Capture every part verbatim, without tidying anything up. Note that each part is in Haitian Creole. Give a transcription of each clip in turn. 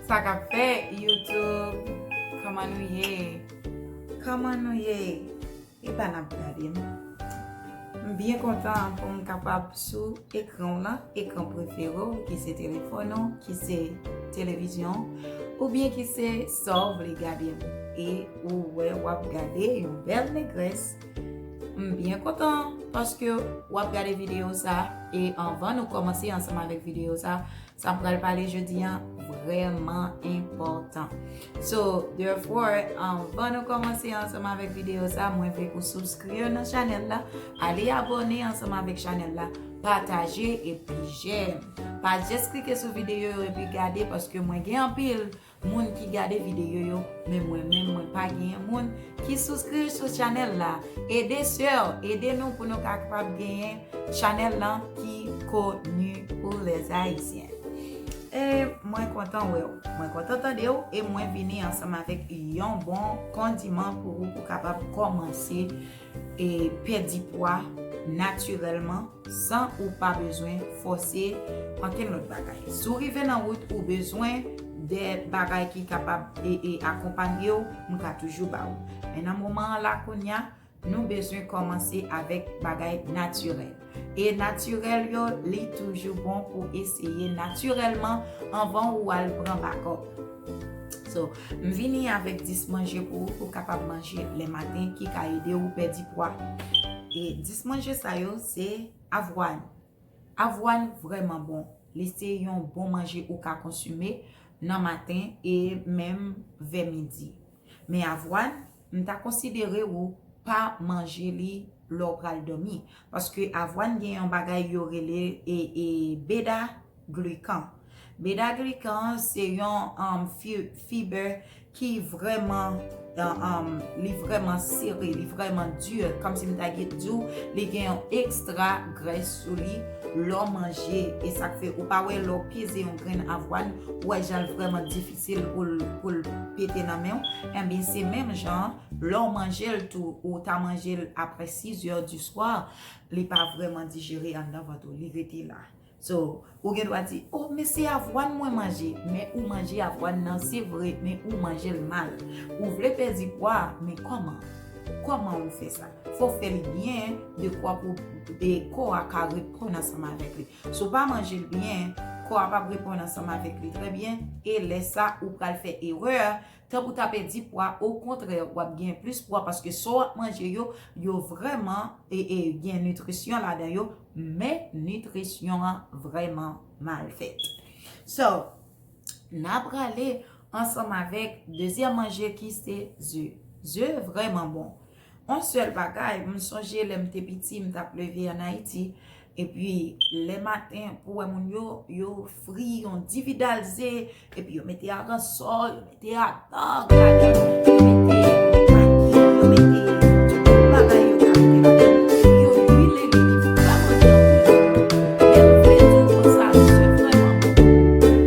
Sa k ap fèt YouTube? Kòman nou ye? Kòman nou ye? Epa n ap gade m. M byen kontan pou m kapab sou ekran w lan, ekran prefere w, ki se telefòn ou, ki se televizyon, oubyen ki se sa w vle gade m. E ou wè w ap gade yon bèl negrès. M byen kontan paske w ap gade videyo sa. E anvan nou kòmanse ansanm avèk videyo sa, sa m pral pale jodi a vrèman enpòtan. So, therefore, anvan nou kòmanse ansanm avèk videyo sa, mwen vle pou subscribe nan chanèl la, ale abòne ansanm avèk chanèl la, pataje epi j'aime. Pa jis klike sou videyo yo epi gade, paske mwen gen anpil moun ki gade videyo yo, men mwen menm mwen pa genyen moun ki subscribe sou chanèl la. Ede sè, ede nou pou nou kapab genyen chanèl lan ki koni pou les Haïtiens. E mwen kontan wè w, mwen kontan tande w, e mwen vini ansanm avèk yon bon kondiman pou ou pou kapab kòmanse e pèdi pwa natirèlman san ou pa bezwen fòse ankenn lòt bagay. Si w rive nan wout ou bezwen de bagay ki kapab e, e akonpanye w, m ka toujou ba ou. Men nan moman an la kounye a, nou bezwen kòmanse avèk bagay natirèl. E natirèl yo, li toujou bon pou eseye natirèlman anvan ou al pran bakòp. So, m vini avèk dis manje pou ou, pou w kapab manje lè maten ki ka ede ou pèdi pwa. E dis manje sa yo, se avwàn. Avwàn vrèman bon. Li se yon bon manje ou ka konsime nan maten e menm vè midi. Men avwàn, m ta konsidere ou pa manje li lè w pral dòmi. Paske avwàn gen yon bagay yo rele e, e beta glikan. Beta glikan se yon um, fi, fibè ki vrèman, uh, um, li vrèman sere, li vrèman di, kòmsi m ta gen di w, li gen yon ekstra grès sou li lè w manje. E sa k fè ou pa wè lè w peze yon grenn avwàn, ou wè jan l vrèman difisil pou l, pou l pete nan men w. Enben, se menm jan, lè w manje l tou, ou ta manje l apre sizè di swa, li pa vrèman dijere anndan vant ou, li rete la. So, ou gen dwa di, oh, men se avwàn mwen manje. Men ou manje avwàn nan, se vre, men ou manje l mal. Ou vle pèdi pwa, men kòman? Kòman ou fè sa? Fò w fè li byen, dekwa pou e, kò a ka reponn ansanm avèk li. Si w pa manje l byen, kò a p ap reponn ansanm avèk li trè byen, e lè sa, ou pral fè erè, tankou w ta pèdi pwa, okontrè, w ap gen plis pwa paske sa w ap manje yo, yo vrèman e, e, gen nitrisyon ladan yo, men nitrisyon an vrèman mal fèt. So, n a prale ansanm avèk dezyèm manje ki se ze. Ze vrèman bon. On sèl bagay, m sonje lè m te piti, m t ap leve ann Ayiti, epi lè maten, pou wè moun yo, yo fri yon dividal ze, epi yo mete aransò, yo mete atak ladan, yo mete magi, yo mete tout bagay yo ka mete ladan. Yo lwile li, li vrèman janti. Men m vle di w konsa, se vrèman bon.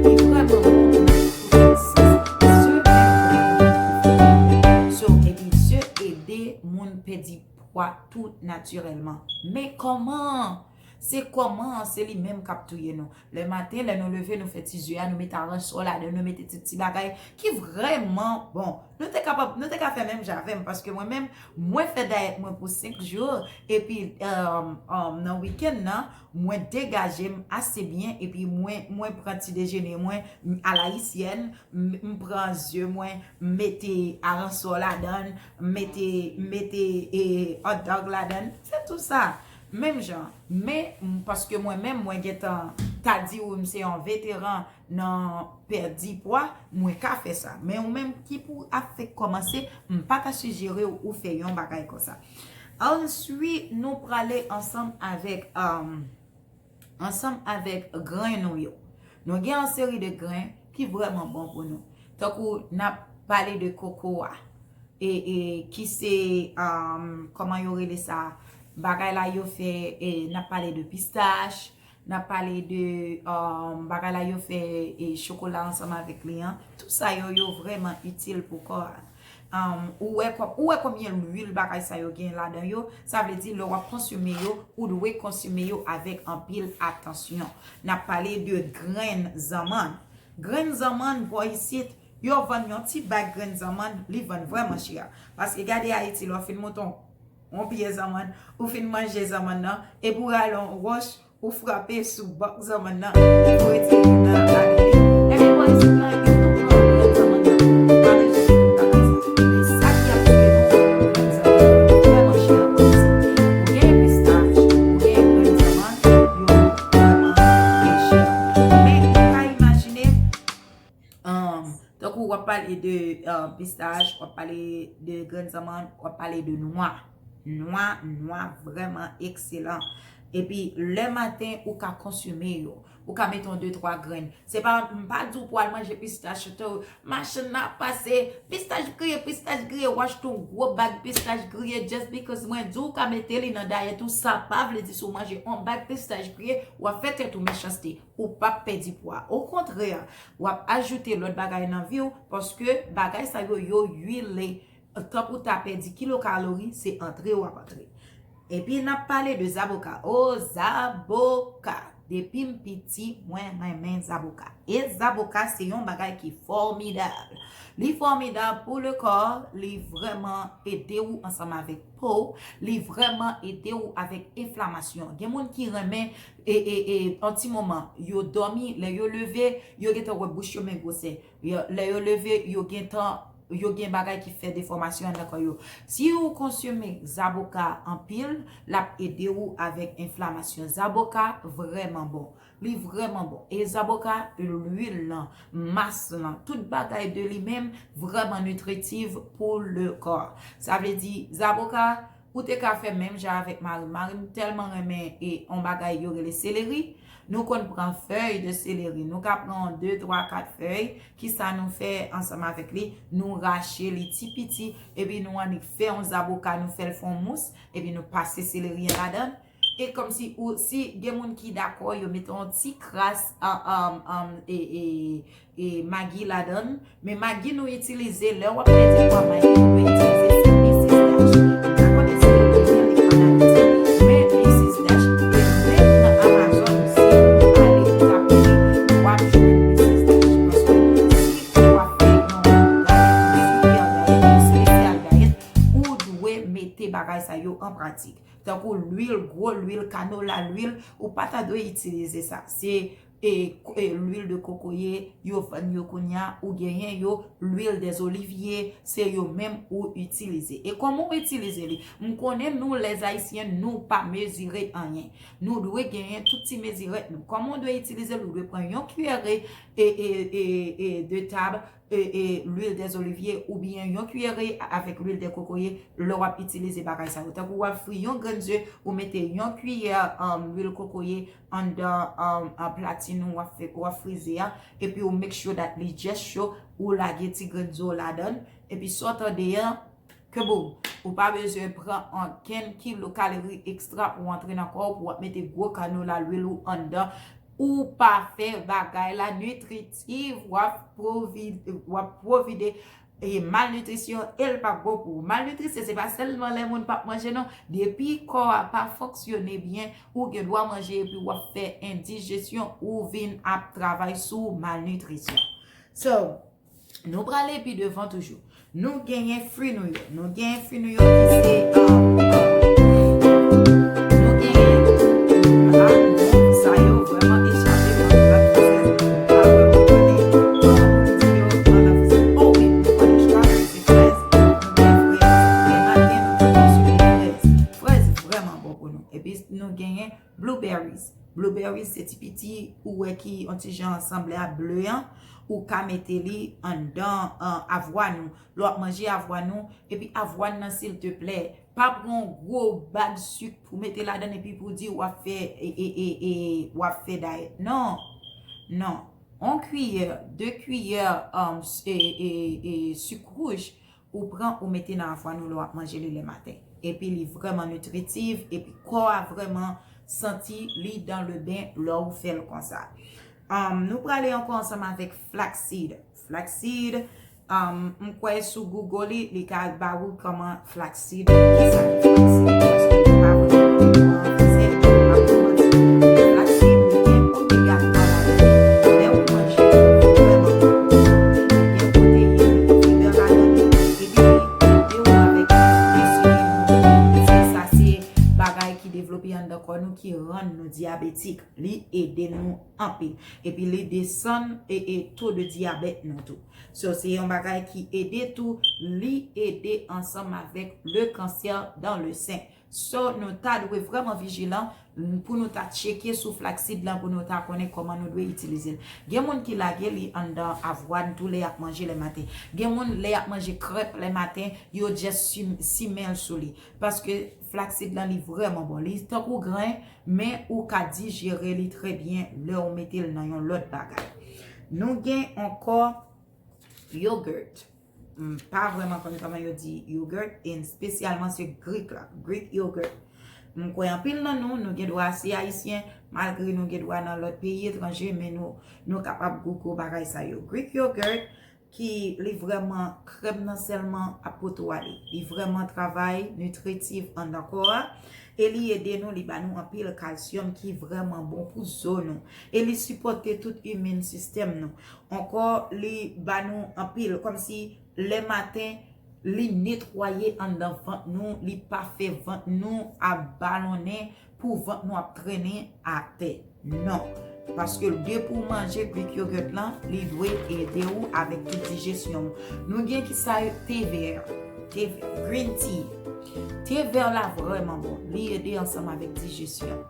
Li vrèman bon pou nèg pou fè sans. Se vrèman bon pou fè. So, epi ze ede moun pèdi pwa tou natirèlman. Men kòman? Se kòman? Se li menm k ap touye nou. Lè maten, lè nou leve, nou fè ti ze a, nou mete aransò ladan, nou mete ti, ti bagay ki vrèman bon. Nou te kapab, nou te ka fè menm jan avè m, paske mwen menm, mwen fè dayèt mwen pou senk jou, epi, um, um, nan wikenn nan, mwen degaje m ase byen, epi mwen, mwen pran ti dejene mwen, m, alayisyèn, m, m pran ze mwen, m mete aransò ladan, m mete, m mete, e, hot dog ladan, fè tou sa. Menm jan, men, m, paske mwen menm, mwen gentan ta di w m se yon veteran nan pèdi pwa, mwen ka fè sa. Men ou menm ki pou ap fèk kòmanse, m pa ta sijere w ou fè yon bagay konsa. Answit, nou prale ansanm avèk, um, ansanm avèk grenn nou yo. Nou gen yon seri de grenn ki vrèman bon pou nou. Tankou n ap pale de kokowa. E, e, ki se, um, kòman yo rele sa, bagay la yo fè, e, n ap pale de pistach, n ap pale de, um, bagay la yo fè, e, chokola ansanm avèk li an. Tout sa yo, yo vrèman itil pou kò a. Um, ou wè kò, ou wè konbyen lwil bagay sa yo gen ladan yo, sa vle di lè w ap konsime yo, ou dwe konsime yo avèk anpil atansyon. N ap pale de grenn zanmann. Grenn zanmann bò isit, yo vann yon ti bag grenn zanmann, li vann vrèman chè. Paske gade Ayiti, lè w fin moute yon, yon pye zanmann, ou fin manje zanmann nan, epi w rale yon wòch, ou frape sou bòk zanmann nan, ou retire li nan lavi li. Ebyen, bò isit la, yo tou pran grenn zanmann nan, pa bezwen fin bagay sa. Men sa ki ap tiye nou, grenn zanmann yo vrèman chè anpil. Ou gen pistach, ou gen grenn zanmann, yo vrèman chè. Men ou ka imajine, um, tankou w ap pale de, um, pistach, w ap pale de grenn zanmann, w ap pale de nwa. Nwa, nwa vrèman ekselan. Epi, lè maten, ou ka konsome yo. Ou ka mete yon de, twa grenn. Se pa, m pa di w pou al manje pistach tou. Machann nan ap pase, pistach griye, pistach griye, w achte yon gwo bag pistach griye just because mwen di w ka mete li nan dayèt ou, sa pa vle di si w manje yon bag pistach griye, w ap fè tèt ou mechanste. Ou p ap pèdi pwa. Okontrè, w ap ajoute lòt bagay nan vi w, paske bagay sa yo, yo uile. Tankou w ta pèdi kilokalori, se antre w ap antre. Epi n ap pale de zaboka. O, zaboka! Depi m piti, mwen renmen zaboka. E zaboka se yon bagay ki fòmidab. Li fòmidab pou le kò, li vrèman ede w ansanm avèk po w, li vrèman ede w avèk enflamasyon. Gen moun ki renmen, e, e, e, an ti moman, yo dòmi, lè yo leve, yo gentan wè bouch yo men gwosè. Yo, lè yo leve, yo gentan, yo gen bagay ki fè defòmasyon anndan kò yo. Si ou konsome zaboka anpil, l ap ede ou avèk enflamasyon. Zaboka vrèman bon. Li vrèman bon. E zaboka, lwil lan, mas lan, tout bagay de li menm vrèman nitritif pou le kò. Sa vle di, zaboka, ou te ka fè menm jan avèk mari m. Mari m tèlman renmen e on bagay yo rele seleri. Nou konn pran fèy de seleri. Nou ka pran de, twa, kat fèy. Kisa nou fè ansanm avèk li? Nou rache li ti piti, epi nou annik fè yon zaboka, nou fè l fè yon mous, epi nou pase seleri an ladan l. E kòmsi ou, si gen moun ki dakò, yo mete yon ti kras, an, an, an, e, e, e, magi ladan l. Men magi nou itilize, lè w ap pèdi pwa, magi nou dwe itilize, se Missus Dash. M pa konnen si yo genyen li ann Ayiti, men Missus Dash, e menm nan Amazon, si ou ale tape li, w ap jwenn Missus Dash. Paske si w ap fè yon dayèt, yon super dayèt, yon espesyal dayèt, ou dwe mete bagay sa yo an pratik. Tankou lwil, gwo lwil, kanola lwil, ou pa ta dwe itilize sa. Se, e, e, lwil de kokoye, yo vann yo kounye a, ou genyen yo, lwil dèzolivye, se yo menm ou itilize. E kòman ou itilize li? M konnen nou, lèzayisyen, nou pa mezire anyen. Nou dwe genyen tout ti mezirèt nou. Kòman ou dwe itilize l? Ou dwe pran yon kiyere, e, e, e, e, de tab, e, e, lwil dèzolivye oubyen yon kiyere avèk lwil de kokoye lè w ap itilize bagay sa yo. Tankou w ap fri yon grenn ze, ou mete yon kiyè, um, lwil kokoye anndan, um, an platin ou w ap fè, w ap frize a, epi ou make sure that li just cho, ou lage ti grenn ze w ladan l, epi sa w tande an, ke boum, ou pa bezwen pran ankenn kilokalori ekstra pou antre nan kò w, pou w ap mete gwo kanola lwil ou anndan. Ou pa fè bagay la nitritif, w ap pwovi-, w ap pwovide, e, malnitrisyon, e l p ap bon pou ou. Malnitrisyon, se pa sèlman lè moun p ap manje, non. Depi kò a pa fonksyone byen, ou gen dwa manje epi w ap fè endijesyon, ou vin ap travay sou malnitrisyon. So, nou prale pi devan toujou. Nou genyen fwi nou yo. Nou genyen fwi nou yo ki se, um, um, nou genyen, ah, non, sa yo vrèman echape mwen, gad fransèz. Pa vrèman konnen kòman pou di yo an fransèz. Oh wi, nou konnen chwa, se frèz. Nou gen frèz. E maten, nou te konsome frèz. Frèz vrèman bon pou nou. Epi nou genyen blueberries. Blueberries, se ti piti, ou wè ki yon ti jan sanble a ble an. Ou ka mete li anndan, an, avwàn ou. Lè w ap manje avwàn ou, epi avwàn nan, silteplè, pa pran yon gwo bag sik pou mete ladan l epi pou di w ap fè, e, e, e, e, w ap fè dayèt. Non. Non. Yon kiyè, de kiyè, um, s-, e, e, e, sik wouj, ou pran, ou mete nan avwàn ou lè w ap manje li lè maten. Epi li vrèman nitritif, epi kò a vrèman santi li dans le bain lè w fè l konsa. Um, nou prale ankò ansanm avèk flaxseed. Flaxseed, um, m kwè sou Google li, li ka ba ou kòman flaxseed, kisa ki flaxseed, paske li pa vrèman konn an fransè, m ap kòmanse. Flaxseed, li gen omega twa ladan l. Lè ou manje, ou devlope anndan kò nou ki rann nou dyabetik. Li ede nou anpil. Epi li desann e, e to de dyabèt nou tou. So, se yon bagay ki ede tou, li ede ansanm avèk le cancer dans le sein. So, nou ta dwe vrèman vijilan pou nou ta tcheke sou flaksid lan, pou nou ta konnen kòman nou dwe itilize l. Gen moun ki lage li anndan avwàn tou lè y ap manje lè maten. Gen moun, lè y ap manje krèp lè maten, yo just sim- simen l sou li. Paske flaksid lan, li vrèman bon. Li tankou gren, men ou ka dijere li trè byen lè w mete l nan yon lòt bagay. Nou gen ankò yogurt. M pa vrèman konn kòman yo di yogurt, e espesyalman se Greek la, Greek yogurt. M kwè anpil nan nou, nou gen dwa se Ayisyen, malgre nou gen dwa nan lòt peyi etranje, men nou, nou kapab Google bagay sa yo. Greek yogurt, ki li vrèman krèm nan sèlman ap pote w ale. Li vrèman travay nitritif anndan kò a, e li ede nou, li ba nou anpil kalsyòm ki vrèman bon pou zo nou. E li sipòte tout immune system nou. Ankò, li ba nou anpil, kòmsi lè maten, li netwaye anndan vant nou, li pa fè vant nou ap balonnen pou vant nou ap trennen atè. Non. Paske depi w manje Greek yogurt lan, li dwe ede w avèk tout dijesyon w. Nou gen ki sa yo, te vè, te vè, green tea. Te vè la vrèman bon. Li ede ansanm avèk dijesyon.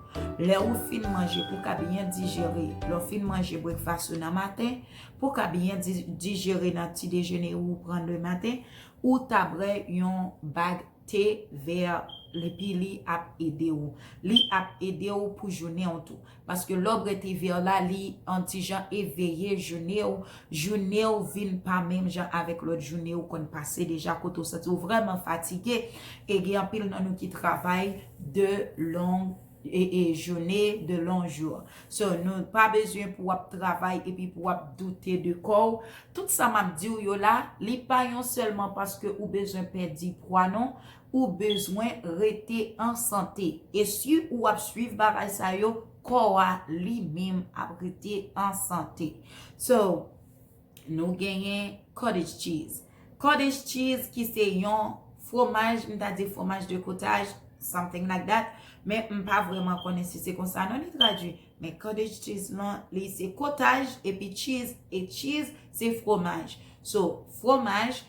Lè ou fin manje, pou ka byen dijere, lè w fin manje breakfast ou nan maten, pou ka byen di- dijere nan ti dejene ou pran le maten, ou ta bwè yon bag te vè, epi li ap ede w. Li ap ede w pou jounen w tou. Paske lè w bwè te vè la, li yon ti jan eveye jounen w. Jounen w vin pa menm jan avèk lòt jounen w konn pase deja, kote w santi w vrèman fatige. E gen anpil nan nou ki travay de long e, e jounen, de long jou. So, nou pa bezwen pou w ap travay epi pou w ap doute de kò w. Tout sa m ap di w yo la, li pa yon sèlman paske ou bezwen pèdi pwa non, ou bezwen rete an sante. E si ou ap swiv bagay sa yo, kò a li menm ap rete an sante. So, nou genyen cottage cheese. Cottage cheese ki se yon fwomaj, m ta di fwomaj de kotaj, something like that, men m pa vrèman konnen si se konsa non li tradui. Men cottage cheese lan, li se kotaj, epi cheese, e cheese se fwomaj. So, fwomaj,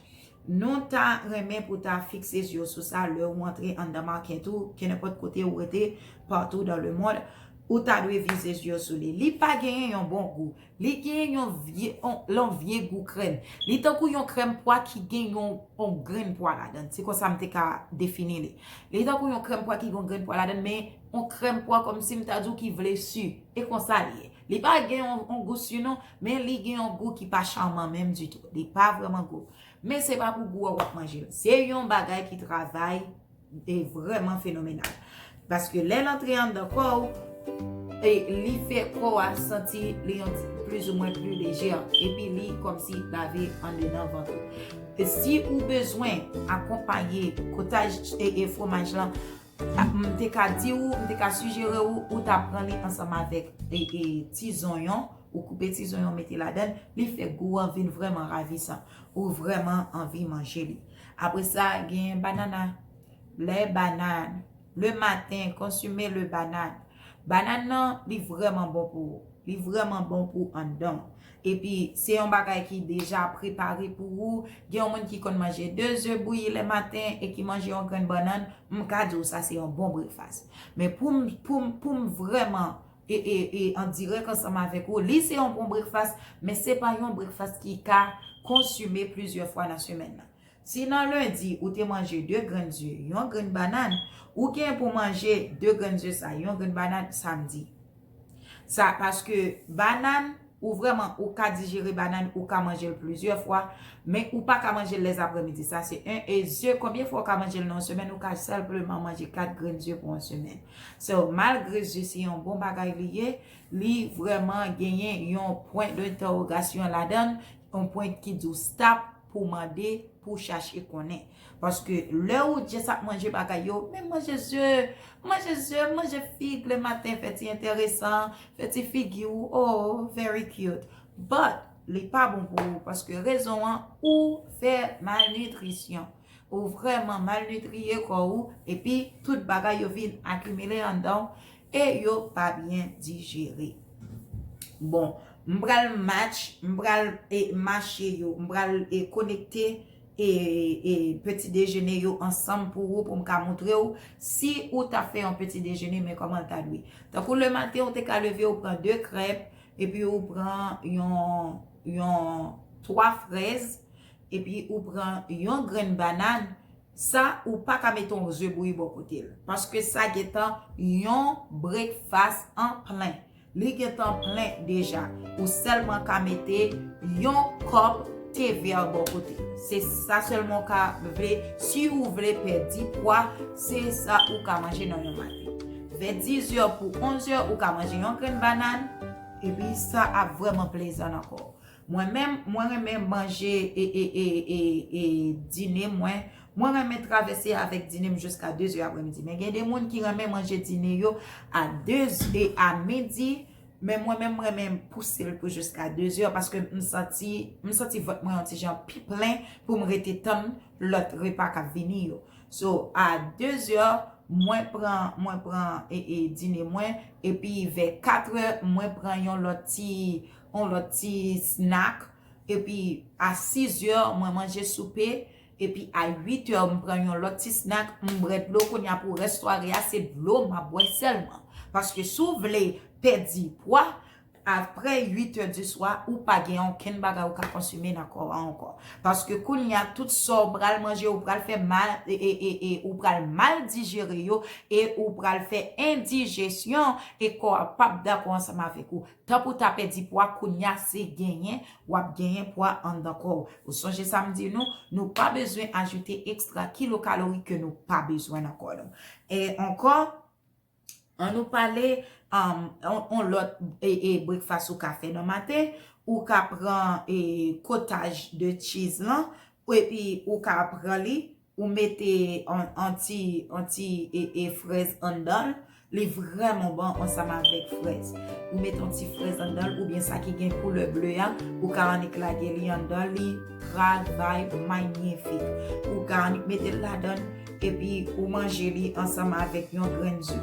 nou ta renmen pou ta fikse zye w sou sa lè ou antre anndan makèt ou, kenenpòt kote ou rete, partout dans le monde, ou ta dwe vize zye w sou li. Li pa genyen yon bon gou. Li gen yon vye, yon, yon vye gou krèm. Li tankou yon krèm pwa ki gen yon, yon grenn pwa ladan l. Se konsa m te ka defini li. Li tankou yon krèm pwa ki gen yon grenn pwa ladan l, men yon krèm pwa kòmsi m ta di w ki vle si. E konsa li ye. Li pa gen yon, yon gou si non, men li gen yon gou ki pa chaman menm ditou. Li pa vrèman gou. Men se pa pou gou a w ap manje l. Se yon bagay ki travay e vrèman fenomenal. Paske lè l antre anndan kò w, e li fè kò a santi li yon ti- plizoumwen pli lejè, epi li kòmsi lave andedan vant ou. E si ou bezwen akonpaye kotaj e, e fwomaj lan, a- m te ka di w, m te ka sijere w, ou ta pran li ansanm avèk e, e ti zonyon, ou koupe ti zonyon mete ladan l, li fè gou an vin vrèman ravisan. Ou vrèman anvi manje li. Apre sa, gen banana. Le banane. Le maten, konsime le banane. Banane nan, li vrèman bon pou ou. Li vrèman bon pou anndan w. Epi, se yon bagay ki deja prepare pou ou. Gen yon moun ki konn manje de ze bouyi le maten e ki manje yon grenn bannann, m ka di w sa se yon bon breakfast. Men pou m, pou m, pou m vrèman e, e, e an dirèk ansanm avèk ou, li se yon bon breakfast, men se pa yon breakfast ki ka konsime plizyè fwa nan semèn nan. Si nan lendi ou te manje de grenn ze, yon grenn bannann, ou gen pou manje de grenn ze sa, yon grenn bannann samdi. Sa, paske bannann, ou vrèman, ou ka dijere bannann, ou ka manje l plizyè fwa, men ou pa ka manje l lèzaprèmidi. Sa se en. E ze, konbyen fwa ou ka manje l nan yon semèn? Ou ka senpleman manje kat grenn ze pou yon semèn. So, malgre ze se yon bon bagay li ye, li vrèman genyen yon pwen dentèwogasyon ladan l, yon pwen ki di w stop pou mande, pou chache konnen. Paske lè ou just ap manje bagay yo, men manje ze, manje ze, manje fig le maten, fè ti enteresan, fè ti figi w, oh, very cute. But, li pa bon pou ou, paske rezon an, ou fè malnitrisyon. ou vrèman malnitriye kò ou, epi tout bagay yo vin akimile anndan w e yo pa byen dijere. Bon, m pral match, m pral e, mache yo, m pral e, konekte e, e, peti dejene yo ansanm pou ou, pou m ka montre w si ou ta fè yon peti dejene, men kòman l ta dwe. Tankou lematen, ou te ka leve, ou pran de krèp, epi ou pran yon, yon twa frèz, epi ou pran yon grenn banàn, sa ou pa ka mete yon ze bouyi bò kote l. Paske sa gentan yon breakfast an plen. Li gentan plen deja. Ou sèlman ka mete yon kòp te vè bò kote l. Se sa sèlman ou ka vle. Si ou vle pèdi pwa, se sa ou ka manje nan yon maten. Vè diz è pou onz è, ou ka manje yon grenn banàn, epi sa ap vrèman plezan nan kò w. Mwen menm, mwen renmen manje e, e, e, e, e dine mwen. Mwen renmen travèse avèk dine m jiska de zè aprèmidi. Men gen de moun ki renmen manje dine yo a de zè, a midi, men mwen menm, mwen renmen pouse l pou jiska de zè paske m santi, m santi vant mwen yon ti jan pi plen pou m rete tann lòt repa k ap vini yo. So, a de zè, mwen pran, mwen pran e, e dine mwen, epi vè kat è, mwen pran yon lòt ti, yon lòt ti snack, epi a sis è, mwen manje soupe, epi a uit è, m pran yon lòt ti snack, m bwè dlo, kounye a pou rès sware a, se dlo m ap bwè sèlman. Paske si w vle pèdi pwa, apre uit è di swa, ou pa gen okenn bagay ou ka konsime nan kò a ankò. Paske kounye a, tout sa w pral manje, ou pral fè mal, e, e, e, e, ou pral mal dijere yo, e ou pral fè endijesyon, e kò a p ap dakò ansanm avèk ou. Tan pou w ta pèdi pwa, kounye a se genyen, w ap genyen pwa anndan kò w. Ou sonje sa m di nou, nou pa bezwen ajoute ekstra kilokalori ke nou pa bezwen nan kò nou. E ankò, ann nou pale, um, on, on lòt e, e breakfast ou ka fè nan maten, ou ka pran e, kotaj de cheese lan, epi ou ka pran li, ou mete on, on ti, on ti e, e frèz anndan l, li vrèman bon ansanm avèk frèz. Ou mete on ti frèz anndan l, oubyen sa ki gen koulè ble a, ou ka annik lage li anndan, li travay manyifik. Ou ka annik mete l ladan, epi ou manje li ansanm avèk yon grenn ze.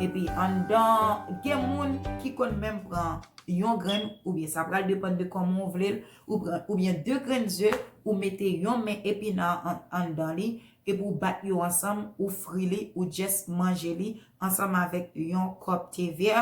Epi anndan, gen moun ki konn menm pran yon grenn, oubyen sa pral depann de kòman w vle l, ou pran, oubyen de grenn ze, ou mete yon men epina an, anndan li, epi w bat yo ansanm, ou fri li, ou just manje li ansanm avèk yon kòp te vè.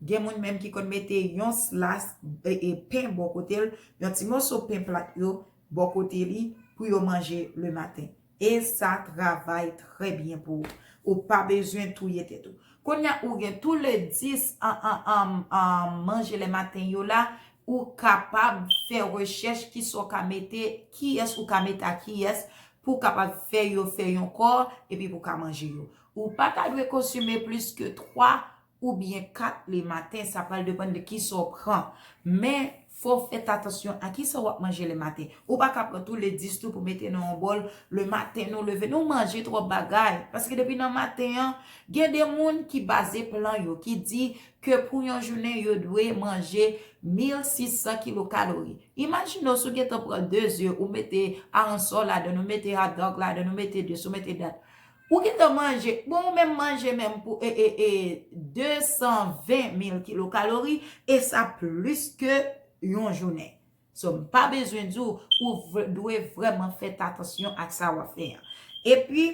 Gen moun menm ki konn mete yon slas e, e pen bò kote l, yon ti moso pen plat yo bò kote li pou yo manje le maten. E sa travay trè byen pou ou. Ou pa bezwen touye tèt ou. Kounye a, ou gen tou le dis an, an, an, an manje le maten yo la, ou kapab fè rechèch kisa w ka mete, kiyès ou ka mete a kiyès, pou w kapab fè yo fè yon kò, epi pou w ka manje yo. Ou pa ta dwe konsime plis ke twa oubyen kat le maten, sa pral depann de kisa w pran. Men, fò w fè atansyon a kisa w ap manje le maten. Ou pa ka pran tou le dis tou pou mete nan yon bòl. Le maten, nou leve, nou manje twòp bagay. Paske depi nan maten an, gen de moun ki baze plan yo, ki di ke pou yon jounen, yo dwe manje mil sis san kilokalori. Imajine w si w gentan pran de ze, ou mete aransò ladan, ou mete hot dog ladan, ou mete de, ou mete dat. Ou gentan manje, bon, ou menm manje menm pou e, e, e, de san ven mil kilokalori, e sa plis ke yon jounen. So, m pa bezwen di w, ou v- dwe vrèman fè atansyon ak sa w ap fè an. Epi,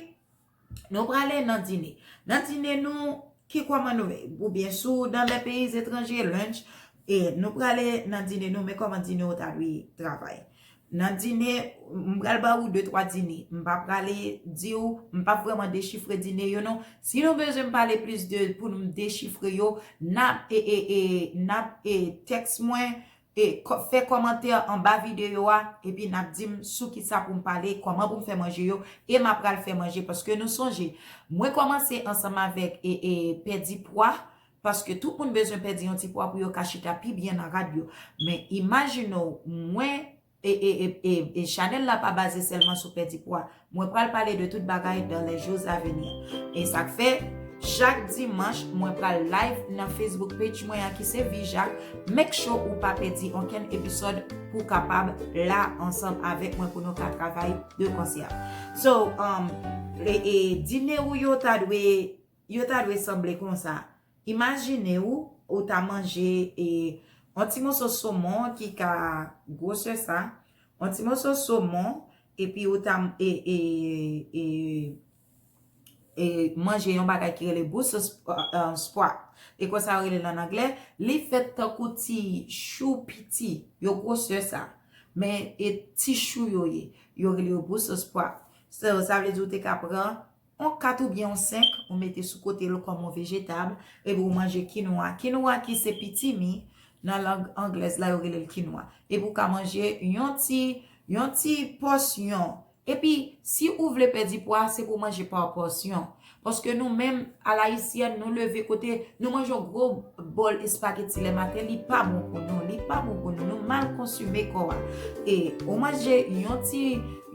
nou prale nan dine. Nan dine nou, ki kòman nou ye? Oubyen si w dans les pays étrangers, lunch, e nou prale nan dine nou, men kòman dine w ta dwe travay. Nan dine, m pral ba ou de twa dine. M pa prale di w, m pa vrèman dechifre dine yo non. Si nou bezwen m pale plis de, pou nou dechifre yo, n ap, e, e, e, n ap, e, tèks mwen, e, kò- fè kòmantè anba videyo a, epi n ap di m sou kisa pou m pale, kòman pou m fè manje yo, e m ap pral fè manje, paske nou sonje, mwen kòmanse ansanm avèk, e, e, pèdi pwa, paske tout moun bezwen pèdi yon ti pwa pou yo ka chita pi byen nan rad yo. Men imajine w, mwen, e, e, e, e, e chanèl la pa baze sèlman sou pèdi pwa. Mwen pral pale de tout bagay dans les jours à venir. E sa k fè, Chak dimanch, mwen pral live nan Facebook page mwen an ki se Vijak. Make sure ou pa pèdi okenn episode pou w kapab la ansanm avèk mwen pou nou ka travay de konsè. So, um, e, e, dine ou yo ta dwe, yo ta dwe sanble konsa. Imajine ou, ou ta manje e, yon ti moso somon ki ka gwosè sa, yon ti moso somon, epi ou ta e, e, e, e manje yon bagay ki rele Brussels spr-, uh, uh, sprout. E konsa yo rele l an anglè, li fèt tankou ti chou piti, yo gwosè sa. Men e ti chou yo ye, yo rele yo Brussels sprout. So, sa vle di ou te ka pran yon kat oubyen yon senk, ou mete sou kote l kòm yon vejetab, epi ou manje kinwa. Kinwa ki se pitimi nan lang anglèz la, yo rele l kinwa. Epi ou ka manje yon ti, yon ti pòsyon. Epi, si ou vle pèdi pwa, se pou manje pa pòsyon. Paske nou menm, alayisyèn, nou leve kote, nou manje yon gwo bòl espageti lè maten, li pa bon pou nou, li pa bon pou nou, nou mal konsime kò a. E ou manje yon ti,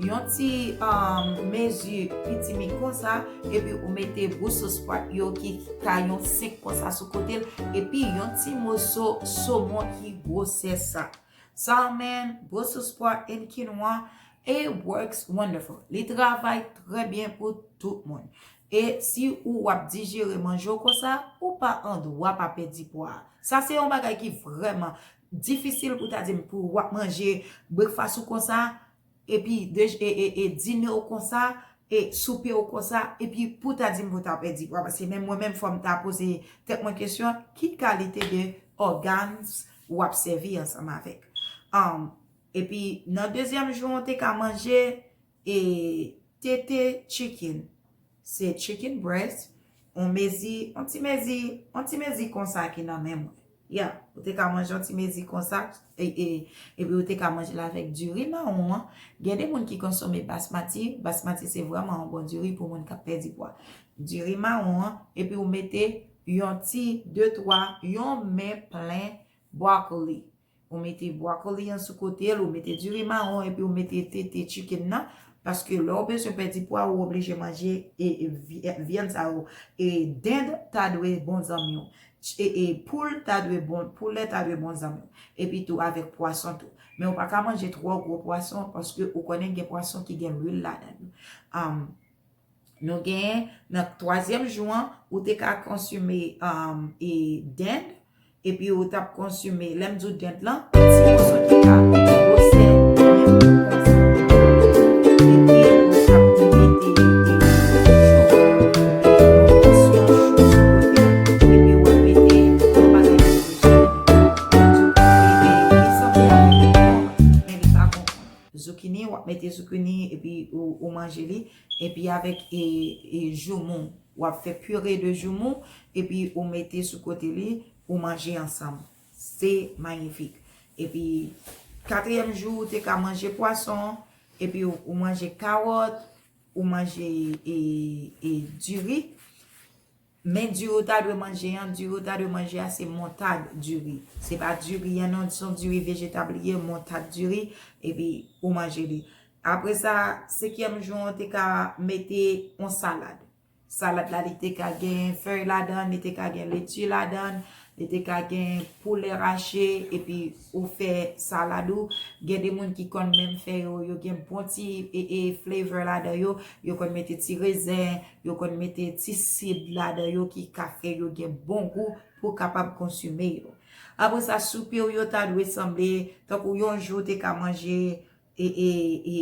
yon ti, um, mezi pitimi konsa, epi ou mete Brussels sprout yo ki ka yon senk konsa sou kote l, epi yon ti moso somon ki gwosè sa. Salmon, Brussels sprout and quinoa, it works wonderful. Li travay trè byen pou tout moun. E si ou w ap dijere manje w konsa, ou pa andwa pa pèdi pwa. Sa se yon bagay ki vrèman difisil pou ta di m pou w ap manje breakfast ou konsa, epi dej-, e, e, e dine w konsa, e soupe w konsa, epi pou ta di m pou ta pèdi pwa. Paske menm mwen menm fò m ta poze tèt mwen kesyon, ki kalite de organs w ap sèvi ansanm avèk? Um, epi nan dezyèm jou an, ou te ka manje e tete chicken. Se chicken breast, yon mezi, yon ti mezi, yon ti mezi konsa ki nan men mwen. Ya, ou te ka manje yon ti mezi konsa, e, e, epi ou te ka manje l avèk diri mawon an. Gen de moun ki konsome basmati. Basmati se vrèman yon bon diri pou moun k ap pèdi pwa. Diri mawon an, epi ou mete yon ti, de, twa, yon men plen broccoli. Ou mete broccoli an sou kote l, ou mete diri mawon, epi ou mete tete chicken nan. Paske lè w bezwen pèdi pwa, ou oblije manje e, e vi-, e vyann sa yo. E dend ta dwe bon zanmi w. Ch-, e, e poul ta dwe bon, poulè ta dwe bon zanmi w. Epi tou avèk pwason tou. Men ou pa ka manje twò gwo pwason, paske ou konnen gen pwason ki gen lwil ladan yo. Um, nou genyen nan twazyèm jou an, ou te ka konsime, um, e dend, epi ou t ap konsime, lè m di w dent lan, ti moso ki ka gwosè byen konsa. Epi ou t ap mete, e, chou, e, yon pòsyon chou sou kote, epi w ap mete yon bagay ki rele zoukini. Zoukini, li sanble avèk konkonm, men li pa konkonm. Zoukini, w ap mete zoukini, epi ou, ou manje li, epi avèk, e, e joumou. W ap fè pire de joumou, epi ou mete sou kote li, ou manje ansanm. Se mayifik. Epi, katriyèm jou, ou te ka manje pwason, epi ou, ou manje kawòt, ou manje, e, e diri. Men diri ou ta dwe manje an, diri ou ta dwe manje a, se montad diri. Se pa diri an non, se yon diri vejetab li ye, montad diri, epi ou manje li. Apre sa, senkyèm jou an, ou te ka mete yon salad. Salad la, li te ka gen fèy ladan, li te ka gen leti ladan, li te ka gen poulè rache, epi ou fè salad ou. Gen de moun ki konn menm fè yo, yo gen bon ti, e, e, flavor ladan yo, yo konn mete ti rezen, yo konn mete ti sid ladan yo ki ka fè yo gen bon gou pou w kapab konsime yo. Apre sa, soupe w yo ta dwe sanble tankou yon jou ou te ka manje, e, e, e,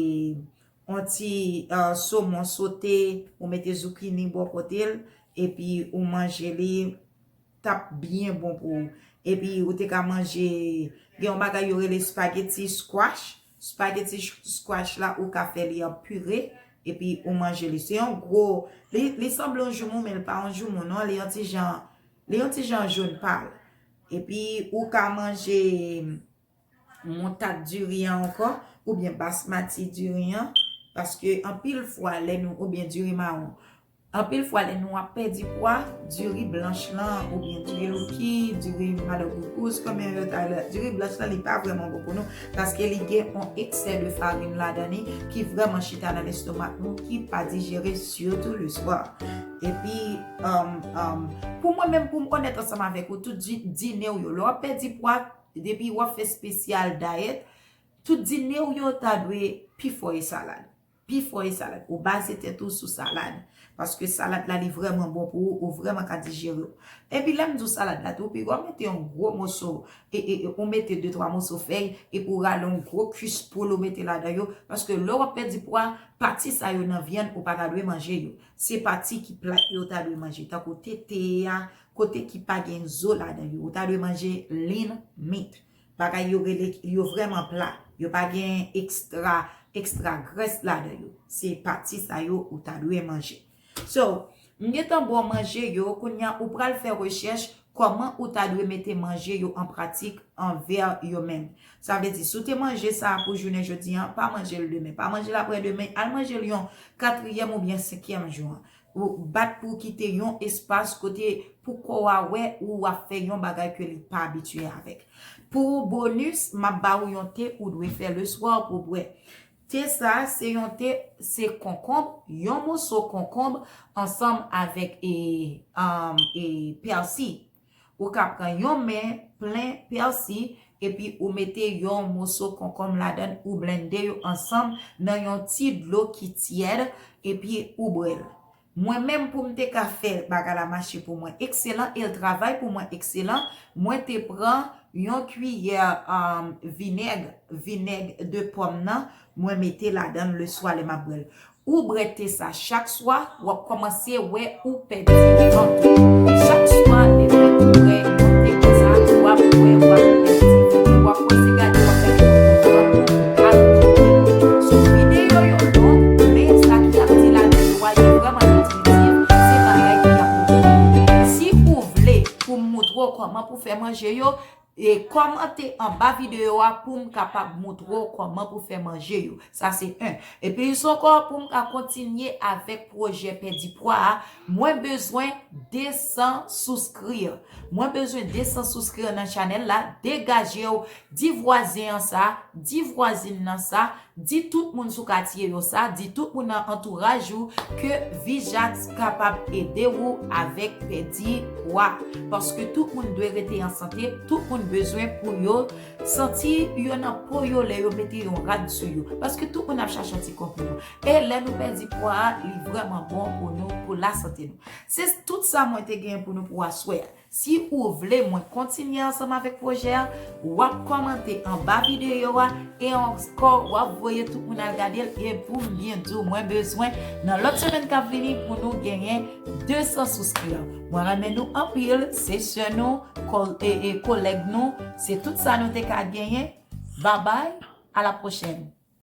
yon ti, e, somon sote, ou mete zoukini bò kote l, epi ou manje li, t ap byen bon pou ou. Epi ou te ka manje, gen yon bagay yo rele spaghetti squash. Spaghetti ch-, squash la, ou ka fè li an pire, epi ou manje li. Se yon gwo, li, li sanble yon joumou, men li pa yon joumou non, li yon ti jan, li yon ti jan jòn pal. Epi ou ka manje montad diri an ankò, oubyen basmati diri an, paske anpil fwa lè nou, oubyen diri mawon, Anpil fwa, lè nou ap pèdi pwa, diri blanch lan oubyen diri louki, diri madanm gougous, kòm yo ta rele, diri blanch lan, li pa vrèman bon pou nou, paske li gen yon eksè de farin ladan li ki vrèman chita nan lestomak nou, ki pa dijere, sitou le swa. Epi, um, um, pou mwen menm, pou m onèt ansanm avèk ou, tout di, dine w yo, lè w ap pèdi pwa, depi w ap fè spesyal diet, tout dine w yo ta dwe pi fò e salad. Pi fò e salad. Ou baze tèt ou sou salad. Paske salad la, li vrèman bon pou ou, ou vrèman ka dijere w. Epi lè m di w salad la tou, piga w mete yon gwo moso, e, e, e, ou mete de twa moso fèy, epi w rale yon gwo kich poul ou mete ladan yo, paske lè w ap pèdi pwa, pati sa yo nan vyann, ou pa ta dwe manje yo. Se pati ki plat yo ta dwe manje, tankou tete a, kote ki pa gen zo ladan yo, ou ta dwe manje lean meat. Bagay yo rele, yo vrèman pla. Yo pa gen ekstra, ekstra grès ladan yo. Se pati sa yo ou ta dwe manje. So, m gentan ba w manje yo, kounye a ou pral fè rechèch kòman ou ta dwe mete manje yo an pratik anvè yo menm. Sa vle di, si w te manje sa pou jounen jodi a, pa manje l demen, pa manje l aprè demen, al manje l yon katriyèm oubyen senkyèm jou an. Ou bat pou w kite yon espas kote pou kò w a wè ou ap fè yon bagay ke li pa abitye avèk. Pou bonis, m ap ba ou yon te ou dwe fè le swa pou w bwè. Te sa, se yon te, se konkonb, yon moso konkonb ansanm avèk e, um, e pèsi. Ou ka pran yon men plen pèsi, epi ou mete yon moso konkonm ladan l, ou blende yo ansanm nan yon ti dlo ki tyèd, epi ou bwè l. Mwen menm, pou m te ka fè bagay la mache pou mwen ekselan e l travay pou mwen ekselan, mwen te pran yon kiyè, um, vinèg, vinèg de pòm nan, mwen mete ladan l le swa lè m ap bwè l. Ou bwè te sa chak swa, w ap kòmanse wè ou pèdi vant ou. Chak swa, depi ou bwè yon te konsa, w ap wè w ap pèdi vant ou. W ap kòmanse gade w ap pèdi vant ou. Sou videyo yo long, men sa ki ap di ladan yo a, yo vrèman itilitè, se bagay ki ap motive. Si ou vle pou m montre w kòman pou fè manje yo, e kòmante anba videyo a pou m kapab montre w kòman pou fè manje yo. Sa se en. E plis ankò, pou m ka kontinye avèk pwojè pèdi pwa a, mwen bezwen de san souskri. Mwen bezwen de san souskri nan chanèl la. Degaje w, di vwazen an sa, di vwazin nan sa, di tout moun sou katye yo sa, di tout moun nan antouraj ou ke Vijax kapab ede ou avèk pèdi pwa. Paske tout moun dwe rete an sante, tout moun bezwen pou yo santi yo nan po yo lè yo mete yon rad sou yo. Paske tout moun ap chache yon ti konpliman. E lè nou pèdi pwa a, li vrèman bon pou nou, pou lasante nou. Se tout sa mwen te gen pou nou pou aswè a. Si ou vle mwen kontinye ansanm avèk pwojè a, w ap kòmante anba videyo a e ankò w ap voye tout moun al gade l. E pou m byen di w, mwen bezwen nan lòt semèn k ap vini pou nou genyen de san souskri. Mwen renmen nou anpil, se sè nou, kò-, e, e kolèg nou, se tout sa nou te ka genyen. Babay, a la pwochèn.